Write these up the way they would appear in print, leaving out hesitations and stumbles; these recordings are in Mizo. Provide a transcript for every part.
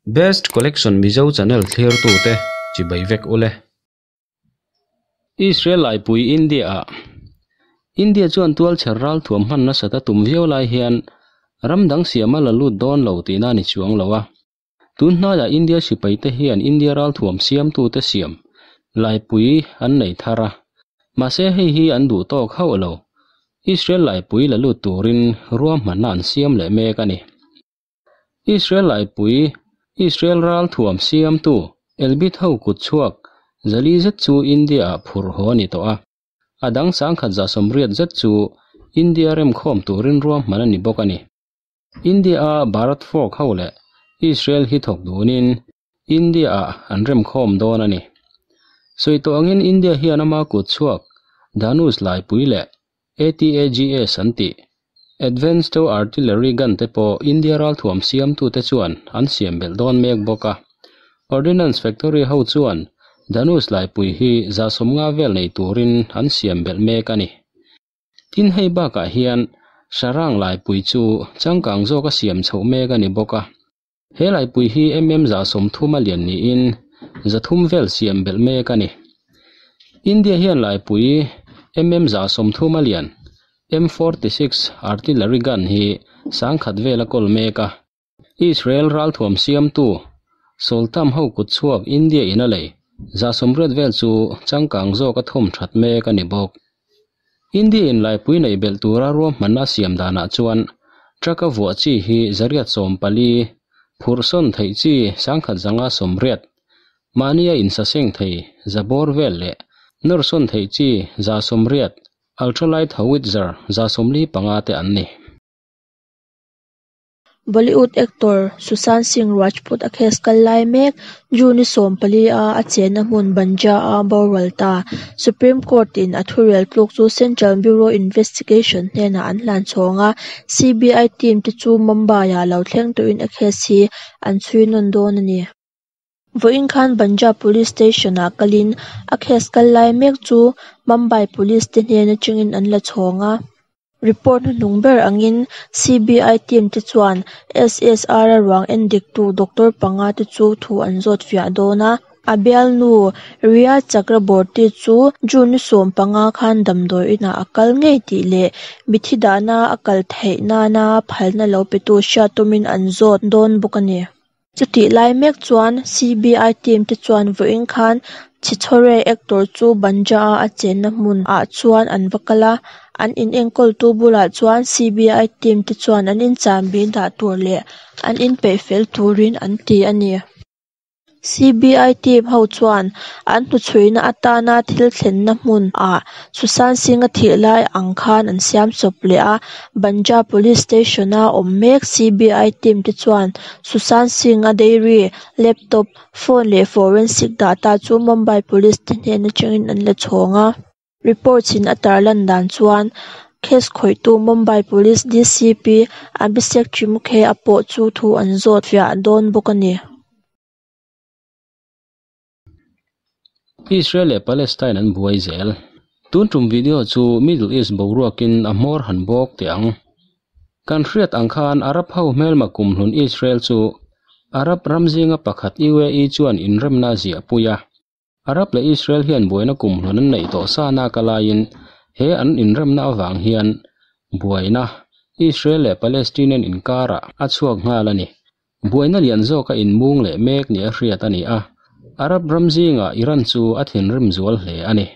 Best Collection Mizo Channel thlirtute chibai vek ule. Israel laipui India ah India chuan tualchher ral thuam hman nasat a tum viau lai hian ram dang siam a la lut dawn lo tihna a ni chuang lo a. Tun hnaiah India sipaite hian India ral thuam siamtute siam laipui an nei thar a. Mahse hei hi an duh tawk hauh lo. Israel laipui la lut turin ruahmanna an siam leh mek a ni. Israel laipui, Israel ral thuam siamtu Elbit ho kut chhuak 400 zet chu India-ah phurh haw a ni tawh a, a dang 1180 zet chu India remkhawm turin ruahman a ni bawk a ni. India-a Bharat Fork ho leh Israel hi thawk dunin India-ah an remkhawm dawn a ni. Sawi tawh angin India hian ama kut chhuak Dhanush laipui leh ATAGS an tih Advanced Tow Artillery Gun te pawh India ralthuam siamtute chuan an siam belh dawn mek bawk a. Ordnance Factory ho chuan Dhanush laipui hi 150 vel nei turin an siam belh mek a ni. Tin hei bakah hian Sarang laipui chu changkang zawka siam chhoh mek a ni bawk a. He laipui hi mm 130 a lian niin 300 vel siam belh mek a ni. India hian laipui mm 130 a lian M46 artillery gun hi 10,000 vel a kawl mek a. Israel ralthuam siamtu Soltam ho kut chhuak India in a lei 80 vel chu changkang zawk a thawm that mek a ni bawk. India in laipui nei belh tura ruahmanna a siam danah chuan truck a vuah chi hi 814, phurh sawn theih chi 1180, mahnia insaseng thei 100 vel leh nawr sawn theih chi 180, ultralight howitzer 145 te an ni. Bollywood actor Sushant Singh Rajput a case kal lai mek June ni 14 a a chenna hmun Bandra a boral ta. Supreme Court in a thurel tluk chu Central Bureau Investigation hnenah an hlan chhawng a, CBI team te chu Mumbai ah lo thleng tawhin a case hi an chhui nawn dawn a ni. Vawiin khan Bandra Police Station ah kalin a case kal lai mek chu Mumbai Police te hnen atangin an la chhawng a. Report hnuhnung ber angin CBI team te chuan SSR a ruang endiktu doctor panga te chu thu an zawt fiah dawn a. A bialnu Rhea Chakraborty chu June ni 15 khan damdawi inah a kal ngei tih leh mithi dahna a kal theih nana phalna lo petu hriat tumin an zawt dawn bawk a ni. Chutih lai mek chuan CBI team te chuan vawiin khan Chhichhore actor chu Bandra a a chenna hmun ah chuan an va kal a, an inenkawltu bulah chuan CBI team te chuan an inchahbi dah tur leh an inpeih fel turin an ti a ni. CBI team ho chuan an hnuchhuina atana thil thlenna hmun ah Sushant Singh a thih lai ang khan an siam chawp leh a, Bandra Police Station a awm mek CBI team te chuan Sushant Singh a diary, laptop, phone leh forensic data chu Mumbai Police te hnen atangin an la chhawng a. Reports in a tarlan dan chuan case khawihtu Mumbai Police DCP Abhishek Trimukhe a pawh chu thu an zawt fiah dawn bawk a ni. Israel leh Palestine an buai zel. Tun tum video chu Middle East boruakin a hmawr han bawk teh ang. Kan hriat ang khan Arab ho hmelma kumhlun Israel chu Arab ram zinga pakhat UAE chuan inremna a ziah pui a. Arab leh Israel hian buaina kumhlun an neih tawh sa naka laiin he an inremna avang hian buaina Israel leh Palestinian inkarah a chhuak nghal a ni. Buaina lian zawka inmung leh mek nia hriat a ni a, Arab ram zingah Iran chu a thinrim zual hle a ni.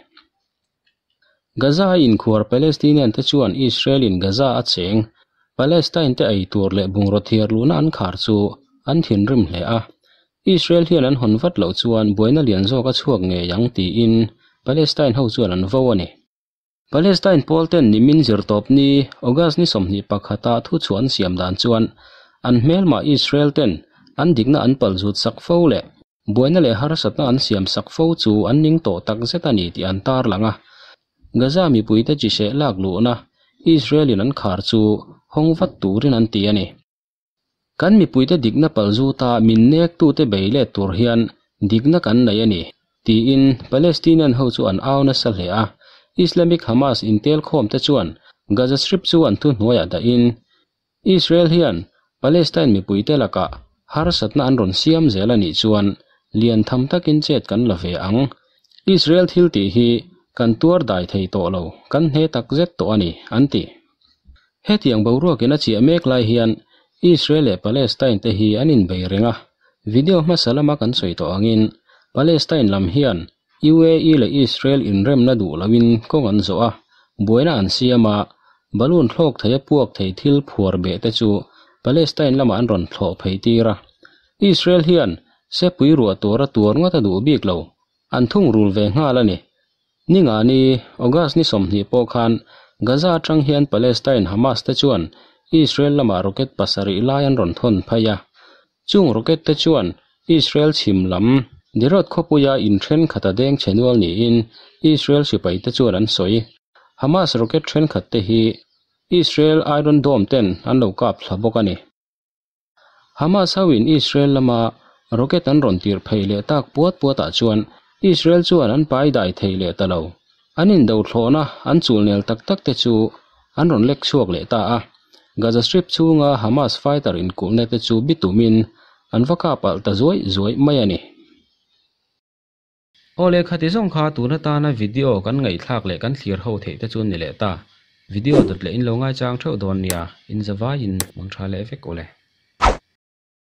Gaza a inkhuar Palestinian te chuan Israel in Gaza a cheng Palestine te ei tur leh bungraw thiar luhna an khar chu an thinrim hle a, Israel hian an hawn vat loh chuan buaina lian zawk a chhuak ngei ang tiin Palestine ho chuan an vo a ni. Palestine pawl ten nimin zirtawp ni August ni 21 a thuchhuah an siam dan chuan an hmelmah Israel ten an dikna an palzut sak fo leh buaina leh harsatna an siam sak fo chu an ning tawh tak zet a ni tih an tarlang a. Gaza mipuite chi hreh lak luhna Israel in an khar chu hawng vat turin an ti a ni. Kan mipuite dikna palzuta min nektute bei let tur hian dikna kan nei a ni, tiin Palestinian ho chu an au nasa hle a. Islamic Hamas intel khawmte chuan Gaza Strip chu an thuhnuaiah dahin Israel hian Palestine mipuite lakah Harsatna an rawn siam zel a nih chuan lian tham takin chet kan la ve ang. Israel thil tih hi kan tuar dai thei tawh lo, kan hne tak zet tawh a ni, an ti. Hetiang boruakin a chiah mek lai hian Israel leh Palestine te hi an inbei reng a, video hmasa lama kan sawi tawh angin Palestine lam hian UAE leh Israel inremna duh loin kawng an zawh a, buaina an siam a, balloon thlawk thei a puak thei thil phuar beh te chu Palestine lamah an rawn thlawh phei tir a. Israel hian sepui ruah tur a tuar ngawt a duh bik lo, an thungrul ve nghal a ni. Ningani, August ni 20 pawh khan Gaza atang hian Palestine Hamas te chuan Israel lamah rocket pasarih lai an rawn thawn phei a. Chung rocket te chuan Israel chhim lam Sderot khawpuia in thenkhat a deng che nual niin Israel sipai te chuan an sawi. Hamas rocket thenkhat te hi Israel Iron Dome ten an lo kap thla bawk a ni. Hamas hoin Israel lama rocket an rawn tir phei leh tak puat puatah chuan Israel chuan an pai dai thei leh ta lo. An indo thlawhna an chulnel tak tak te chu an rawn lek chhuak leh ta a. Gaza Strip chhunga Hamas fighter inkulhna te chu bitumin an va kap alh ta zuai zuai mai a ni. Aw le khati zawng kha tun atana video kan ngaihthlak leh kan thlir ho theih te chu ni leh ta. Video dawt leh in lo ngaichang theuh dawn nia, in zavaiin mang tha leh vek ule.